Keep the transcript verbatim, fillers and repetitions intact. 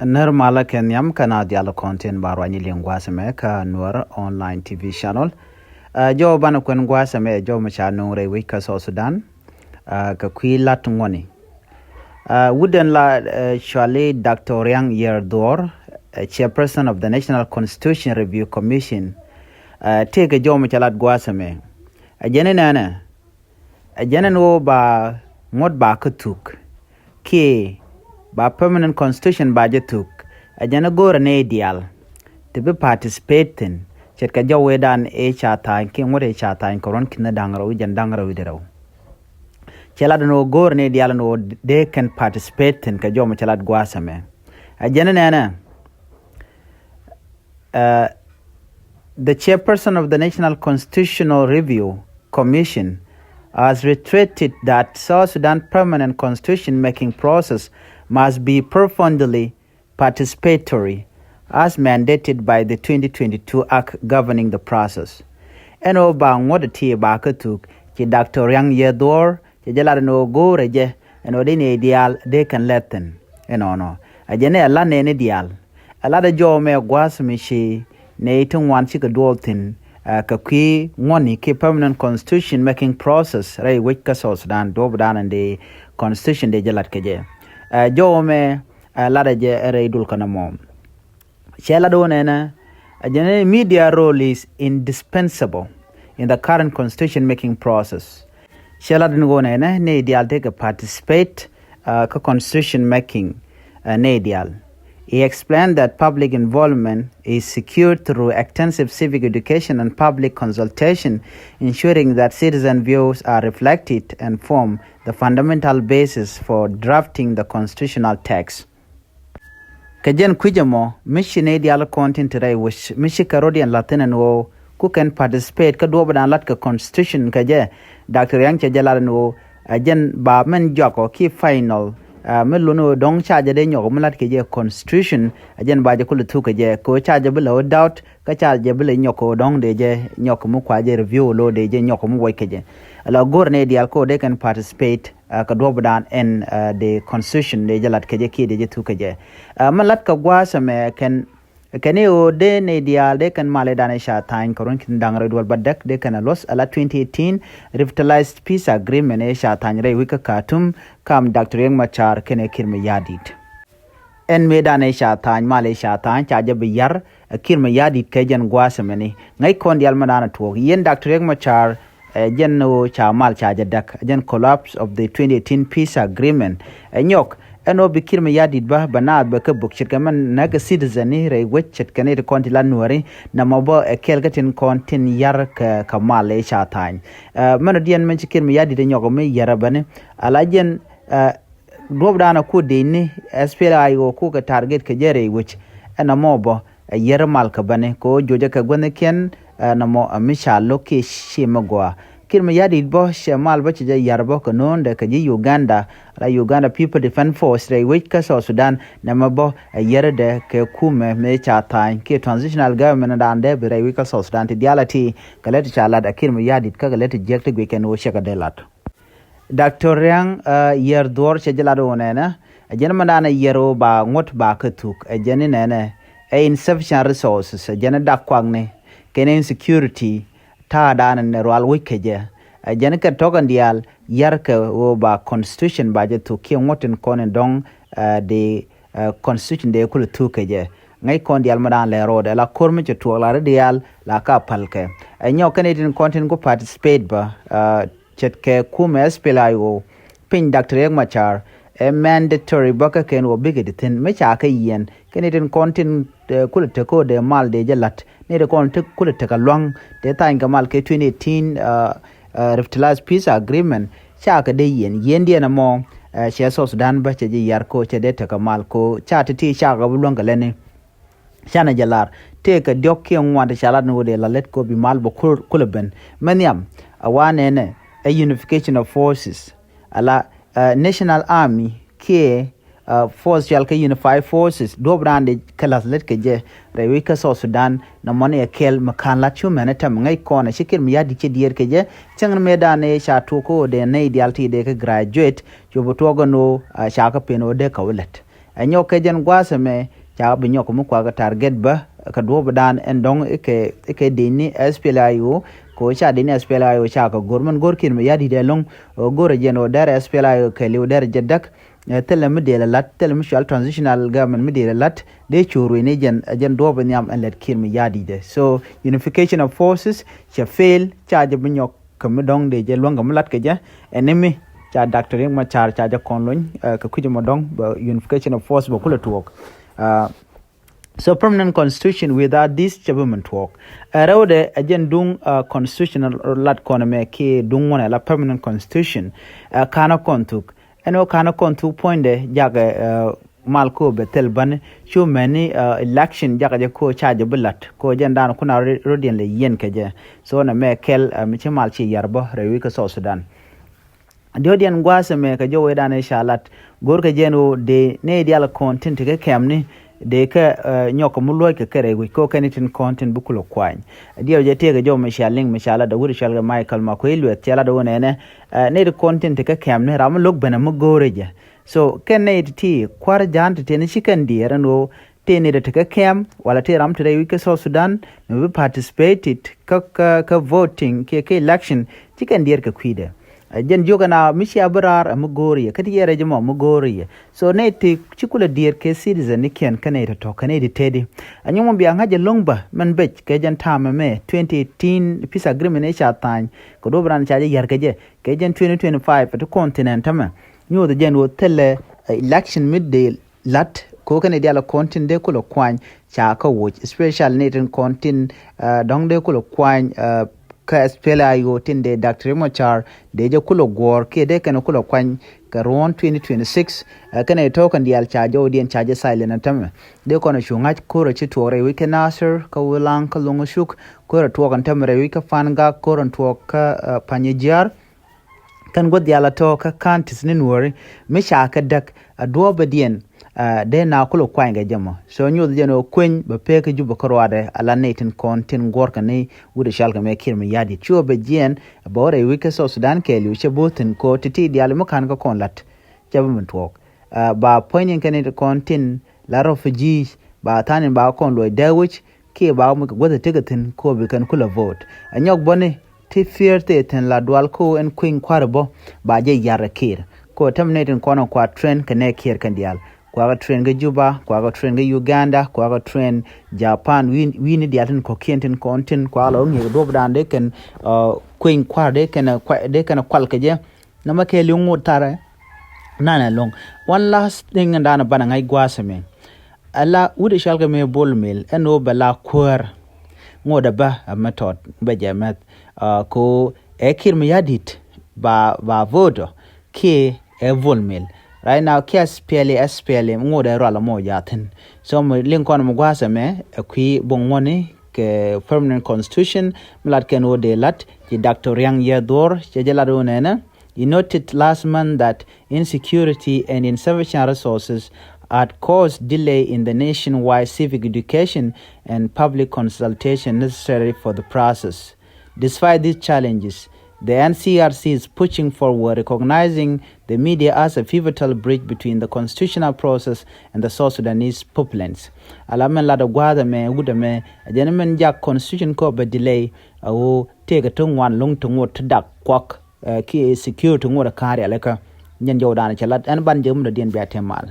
Nɛr malä kɛ nhiam kä naath diaal kɔn tin ba ruany liŋ gua̱a̱th ɛmɛ kä Nuer Online T V channel. Ɛ, jɔw banɛ kuɛn gua̱a̱th ɛmɛ, jɔw mi ca nuŋ rɛy wec kä South Sudan, ɛ, kɛ kui̱ lat ŋuɔ̱ni. Ɛ, wut ɛn la, ɛ, cuali Doctor Riang Yer Dhuɔr, ɛ, Chairperson of the National Constitution Review Commission, ɛ, tëëkɛ jɔw mi ca lat gua̱a̱th ɛmɛ. Ɛ jɛn inɛnɛ, ɛ jɛn ɛn ɣöö ba ŋuɔ̱t ba kä thuk kiɛ ba permanent constitution ba jɛ thuk. Ɛ jɛn ɛ go̱o̱rɛ nɛy diaal ti bi participate thi̱n ce̱tkɛ jɔw wecdan ëë ca tha̱a̱ny kiɛ ŋuɔ̱t ëë ca tha̱a̱ny kɛ ruɔ̱n ki̱n da̱ŋ rɛw i̱ jɛn da̱ŋ rɛw i̱ di rɛw. Cɛ lat ɛn ɣöö go̱o̱rɛ nɛy diaal ɛn ɣöö dee kɛn participate thi̱n kɛ jɔw mi cɛ lat gua̱a̱th ɛmɛ. Ɛ jɛn inɛnɛ, ɛ, the chairperson of the National Constitutional Review Commission has reiterated that South Sudan permanent constitution making process must be profoundly participatory as mandated by the twenty twenty-two Act governing the process. Ɛn ɣöö ba ŋuɔ̱t ti ba kä thuk, ci Doctor Riang Yer Dhuɔr cɛ jɛ lat ɛn ɣöö go̱o̱rɛ jɛ ɛn ɣöö dee nɛy diaal dee kɛn lɛth thi̱n. Ɛnɔnɔ, ɛ jɛn ɛ lat nɛɛni diaal. Ɛ lat ɛ jɔw mɛ gua̱a̱th mi ci nɛy ti ŋuan cikɛ duɔɔp thi̱n, ɛ, kɛ kui̱ ŋuɔ̱ni kiɛ permanent constitution making process rɛy wec kä South Sudan, duɔɔpdan ɛn dee constitution dee jɛ lat kɛ jɛ. Ɛ, jɔw mɛ, ɛ, lat ɛ jɛ ɛ rɛy dul kɛn ɛmɔ. Cɛ lat ɣöö nɛnɛ, ɛ jɛn ɛ media role is indispensable in the current constitution making process. Cɛ lat ɛn ɣöö nɛnɛ nɛy diaal tekɛ participate, uh, kä constitution making, uh, nɛy diaal. He explained that public involvement is secured through extensive civic education and public consultation, ensuring that citizen views are reflected and form the fundamental basis for drafting the constitutional text. Kɛ jɛn kui̱c ɛmɔ, mi ci nɛy diaal kɔn tin te rɛy wec, mi ci kɛ rɔ̱diɛn la̱th thi̱n ɛn ɣöö ku kɛn participate kä duɔ̱ɔ̱pdan lat kɛ constitution kɛ jɛ, Doctor Riang cɛ jɛ lat ɛn ɣöö ɛ jɛn ba mɛn jɔakɔ kiɛ final, ɛ, mi lun ɣöö dɔ̱ŋ ca jɛ dee nyɔk mi lat kɛ jɛ constitution, ɛ jɛn ba jɛ kulɛ thuk kɛ jɛ kɛ ɣöö ca jɛ bi lɛ ɣöö doubt kä ca jɛ bi lɛ nyɔk kɛ ɣöö dɔ̱ŋ dee jɛ nyɔk mi kua jɛ review lo̱o̱ dee jɛ nyɔk mi wuɔc kɛ jɛ. Ala go̱r nɛy diaal kɛ ɣöö dee kɛn participate, ɛ, kɛ duɔ̱ɔ̱pdan ɛn, ɛ, dee constitution dee jɛ lat kɛ jɛ kiɛ dee jɛ thuk kɛ jɛ. Ɛ, mi lat kɛ gua̱a̱th ɛmɛ kɛn, kɛn i̱ ɣöö dee nɛy diaal dee kɛn mal ëëdan ëë ca tha̱a̱ny kɛ ruɔ̱n ki̱n da̱ŋ rɛw duɔl bädäk dee kɛn a luɔ̱th ala twenty eighteen Revitalized Peace Agreement ëë ca tha̱a̱ny rɛy wec kä Khartoum kam Doctor Riek Machar kɛnɛ Kiir Mayardit. Ɛn mëëdan ëë ca tha̱a̱ny, mal ëë ca tha̱a̱ny ca jɛ bi ya̱r, ɛ, Kiir Mayardit kɛ jɛn gua̱a̱th ɛmɛni. Ŋäc kɔn diaal mi naan ɛ tuɔɔk yɛn Doctor Riek Machar, ɛ, jɛn ɣöö ca mal ca jɛ däk, ɛ, jɛn collapse of the twenty eighteen peace agreement. Ɛ nyɔk ɛn ɣöö bi Kiir Mayardit bä bɛ naath bɛ kä bök ce̱tkɛ mɛn näk ɛ citizen ni rɛy wec ce̱tkɛ ni ti kɔn ti la Nuääri, nɛmɔ bä ɛ kɛɛl kä tin kɔn tin ya̱r kɛ, kɛ mal ëë ca tha̱a̱ny. Ɛ, mɛn ɔ diɛn mɛn ci Kiir Mayardit ɛ nyɔk ɛ mi ya̱r ɛ bäni ala jɛn, ɛ, duɔ̱ɔ̱pdan ɛ ku dec ni S P L A I O ku kɛ target kɛ jɛ rɛy wec. Ɛn ɛmɔ bä ɛ yɛr mal kɛ bäni kɛ ɣöö juɔcɛ kɛ guäthnikiɛn, ɛ, ɛn ɛmɔ ɛ mi ca lo̱k kiɛ ci mi gɔaa. Kiir Mayardit bä cɛ mal bä cɛ jɛ ya̱r bä kɛ no̱o̱ŋdɛ kɛ ji̱ Uganda, la Uganda People Defence Force rɛy wec kä South Sudan, nɛmɛ bä ɛ yɛrdɛ kɛ kumɛ mëë ca tha̱a̱ny kiɛ transitional government dan dee bi rɛy wec kä South Sudan ti diaal a ti kɛ lät ca lat ɛ Kiir Mayardit kä kɛ lät jiäk ti guic kɛn ɣöö cɛ kɛ dee lat. Doctor Riang, ɛ, Yer Dhuɔr cɛ jɛ lat ɣöö nɛnɛ ɛ jɛn mɛn da̱a̱n ɛ yɛr ɣöö ba ŋuɔ̱t ba kä thuk, ɛ jɛn inɛnɛ ɛ insufficient resources, ɛ jɛn dak kuakni kɛnɛ insecurity ta̱a̱ da̱a̱n ɛn rual wec kɛ jɛ. Ɛ jɛn kɛ tɔ̱kɛn diaal yɛr kɛ ɣöö ba constitution ba jɛ thuk kiɛ ŋuɔ̱t in kɔn in dɔ̱ŋ, ɛ, di, ɛ, constitution dee kulɛ thuk kɛ jɛ. Ŋäc kɔn diaal mɛn da̱a̱n lɛ ro̱o̱dɛ la ko̱r mi cɛ tuɔɔk la ri diaal la ka päl kɛ. Ɛ nyɔk kɛn itin kɔn tin ku participate bä, ɛ, ce̱tkɛ kumɛ S P L A I O piny Doctor Riek Machar, ɛ mandatory bä kä kɛn wä bikɛ di thi̱n mi ca kä yiɛn kɛn itin kɔn tin, ɛ, kulɛ tek ko̱o̱dɛ mal dee jɛ la̱t ni ti kɔn ti kulɛ tek a lua̱ŋ dee tha̱a̱ny kɛ mal kɛ twenty eighteen, ɛ, ɛ, Revitalized Peace Agreement. Ca kɛ dee yiɛn yiɛn diɛn ɛmɔ, ɛ, cɛ South Sudan bä cɛ jɛ yar ko cɛ dee tek a mal ko ca ti ti ca kɛ bi lua̱ŋ kɛ lɛni. Canɛ jɛ lar tëëkɛ diɔ̱k kiɛ ŋuan ti ca lat ni wä dee la lät kɔ bi mal bä kul, kulɛ ben. Mɛ nhiam a wa nɛnɛ ɛ unification of forces ala, ɛ, national army kiɛ, ɛ, force cual kɛ unified forces duɔ̱p raan dee kɛ la̱th lät kɛ jɛ rɛy wec kä South Sudan. Nɔmɔ ni ɛ kɛl mɛ ka̱n lat cu mɛn ɛ tɛm ŋäc kɔn ɛ ci Kiir Mayardit ci diɛɛr kɛ jɛ. Cäŋ ni mëëdan ëë ca tuɔk kä ɣöö dee nɛy diaal ti dee kɛ graduate cu bi tuɔk ɛn ɣöö, ɛ, ca kɛ pen ɣöö dee kɛ wä lät. Ɛ nyɔk kɛ jɛn gua̱a̱th ɛmɛ ca bi nyɔk mi kuak target bä kɛ duɔ̱ɔ̱p dan ɛn dɔ̱ŋ ikɛ ikɛ dini S P L A I O. Kɛ ca dini S P L A I O ca kɛ go̱r mɛn go̱r Kiir Mayardit ɛlɔ̱ŋ. Ɛ go̱r ɛ jɛn ɔ dɛr S P L A I O kɛ liw dɛr jɛ däk. Ɛ thilɛ mi dee lɛ la̱t, thilɛ mi cual transitional government mi dee lɛ la̱t dee cu ruëëni jɛn ɛ jɛn duɔ̱ɔ̱p nhiam ɛn lät Kiir Mayardit. So unification of forces cɛ fail, ca jɛ bi nyɔk kɛ mi dɔ̱ŋ dee jɛ luäŋ kɛ mi lat kɛ jɛ. Ɛn ni mi ca Doctor Riek Machar ca jɛ kɔn lony kɛ kui̱c mɔ dɔ̱ŋ bɛ unification of force bɛ kulɛ tuɔɔk. So permanent constitution without this cɛ bi min tuɔɔk. Ɛ rɛwdɛ ɛ jɛn duŋ constitutional lat kɔn mɛ kiɛ duŋ ŋuɔnɛ la permanent constitution. Ɛ ka̱n ɛ kɔn thuk ɛn ɣöö ka̱n ɛ kɔn thuk puɔ̱nydɛ jakɛ mal ko bɛ thil bäni cu mɛni election jakɛ jɛ ko ca jɛ bi lat ko jɛn dan kuna rodiɛn lɛ yien kɛ jɛ. So nɛ mɛ kɛl mi ci mal ci yar bä rɛy wi̱c kä South Sudan. Diɔ̱diɛn gua̱a̱th ɛmɛ kɛ jɔw ëëdan ëë ca lat go̱rkɛ jɛn ɣöö dee nɛy diaal kɔn tin ti kä kɛmni dee kɛ nyɔk kɛ mi luɔ̱c kɛ kɛ rɛy wi̱c kɛ ɣöö kɛn i̱ tin kɔn tin bi kulɛ kuany. Diɛw jɛ tëëkɛ jɔw mi ca liŋ mi ca lat ɛ wut ɛ cɔal kɛ Michael Makuei Lueth cɛ lat ɛ ɣöö nɛnɛ nɛy ti kɔn tin ti kä kɛmni ram mi lo̱k ben ɛ mi go̱o̱rɛ jɛ. So kɛn nɛy ti ti kua̱r ja̱a̱n ti tëë ni ci kɛn diɛɛr ɛn ɣöö tëë nɛy ti ti kä kɛm wala tëë ram ti rɛy wi̱c kä South Sudan mi bi participated kä kä voting kiɛ kä election ci kɛn diɛɛr kɛ kui̱dɛ. Jɛn jiök ɛn a mi cia bi raar ɛ mi go̱o̱r yɛ kä ti yɛ rɛc ɛmɔ mi go̱o̱r yɛ. So nɛy ti ci kulɛ diɛɛr kɛ citizen ni kiɛn kä nɛy ti tɔ̱ kä nɛy ti tëëdi. Anyuɔm bia ŋa̱c ɛlɔ̱ŋ bä mɛn bec kɛ jɛn ta̱a̱m ɛmɛ twenty eighteen peace agreement ëë ca tha̱a̱ny kɛ duɔ̱p ran ca jɛ yär kɛ jɛ kɛ jɛn twenty twenty-five ti continent tämɛ. Nyuɔth jɛn ɣöö thilɛ election mi dee la̱t kɛ ɣöö kɛn i̱ diaal kɔn tin dee kulɛ kuany ca kä woc, especially ni tin kɔn tin dɔ̱ŋ dee kulɛ kuany kä S P L A I O tin dee Doctor Riek Machar dee jɛ kulɛ guɔ̱ɔ̱r kiɛ dee kɛn kulɛ kuany kɛ ruɔ̱ɔ̱n twenty twenty-six. Kɛn i̱ tɔ̱ kɛn diaal ca jɔwdiɛn ca jɛ silent ɛn tämɛ. Dee kɔn cu ŋa̱c ko̱r ɛ ci tuɔɔk rɛy wi̱c kä Nasir kä Wilaŋ kä Loŋ Cuk, ko̱r ɛ tuɔɔk ɛn tämɛ rɛy wi̱c kä Pangak, ko̱r ɛn tuɔɔk kä Panyijiar. Kɛn gua̱th diaal a tɔ̱ kä counties ni Nuɔ̱ɔ̱ri mi ca kɛ däk a duɔ̱ɔ̱pä diɛn. Dee na kulɛ kuany kɛ jɛ mɔ so nyuɔth jɛn ɣöö kueny bɛ pek kä Jubɛ kä ruaadɛ ala nɛy tin kɔn tin guɔ̱rkɛ ni wut ɛ cɔalkɛ mɛ Kiir Mayardit cuɔ bɛ jiɛn bɛ wä rɛy wi̱c kä South Sudan kɛɛliw cɛ bo̱o̱th thi̱n kɛ ɣöö ti̱ti̱ diaal mi ka̱n kä kɔn la̱t. Cɛ bi min tuɔɔk ba puɔ̱ny in kɛn in kɔn tin la refugees ba tha̱a̱n in ba kɔn luɔc dee wi̱c kiɛ ba mi kɛ guäth ɛ tekɛ thi̱n ko bi kɛn kulɛ vote. Ɛ nyɔk bäni ti fear thee thi̱n la dual ko ɛn kui̱ny kua̱ri bä ba jɛ yar ɛ Kiir. Ko tɛm nɛy tin kɔn ɛ kua train kɛ nɛ Kiir kɛn diaal. Kuakɛ train kä Juba, kuakɛ train kä Uganda, kuakɛ train Japan, wi̱i̱ni diaal tin kɔ̱kiɛn tin kɔn tin kuakɛ la wä ŋi̱i̱k duɔ̱pdan dee kɛn kui̱ny kua̱r dee kɛn dee kɛn kual kɛ jɛ. Nɔmɔ kɛɛliw ŋot tharɛ nanɛ loŋ. One last thing in daanɛ banɛ ŋa̱c gua̱a̱th ɛmɛ. Ala wut ɛ cɔalkɛ mëë Bol Mel ɛn ɣöö bɛ la kuäär. Ŋot ɛ bä ɛ mɛ tɔt bɛ jɛ mɛth. Ko ɛ Kiir Mayardit ba ba vote kiɛ ɛ Bol Mel. Right now kiɛ S P L A, S P L A ŋot ɛ rual ɛmɔ jathin. So mi liŋ kɔn mi gua̱a̱th ɛmɛ ɛ kui̱ boŋ ŋuɔ̱ni kɛ permanent constitution mi lat kɛn ɣöö dee lat ci Doctor Riang Yɛ Dhuɔr cɛ jɛ lat ɣöö nɛnɛ. He noted last month that insecurity and insufficient resources had caused delay in the nationwide civic education and public consultation necessary for the process. Despite these challenges, the N C R C is pushing forward, recognizing the media as a pivotal bridge between the constitutional process and the South Sudanese populace. Ala mɛn lat ɛ gua̱a̱th ɛmɛ wut ɛmɛ ɛ jɛn mɛn jak constitution kɔ bɛ delay a ɣöö tëëkɛ ti ŋuan lo̱ŋ ti ŋot ti dak kuak. Kiɛ security ŋot ɛ ka̱a̱r rialikä. Nyɛn jɔwdan cɛ lat ɛn ban jɛ mi dɔ̱diɛn bia tɛm mal.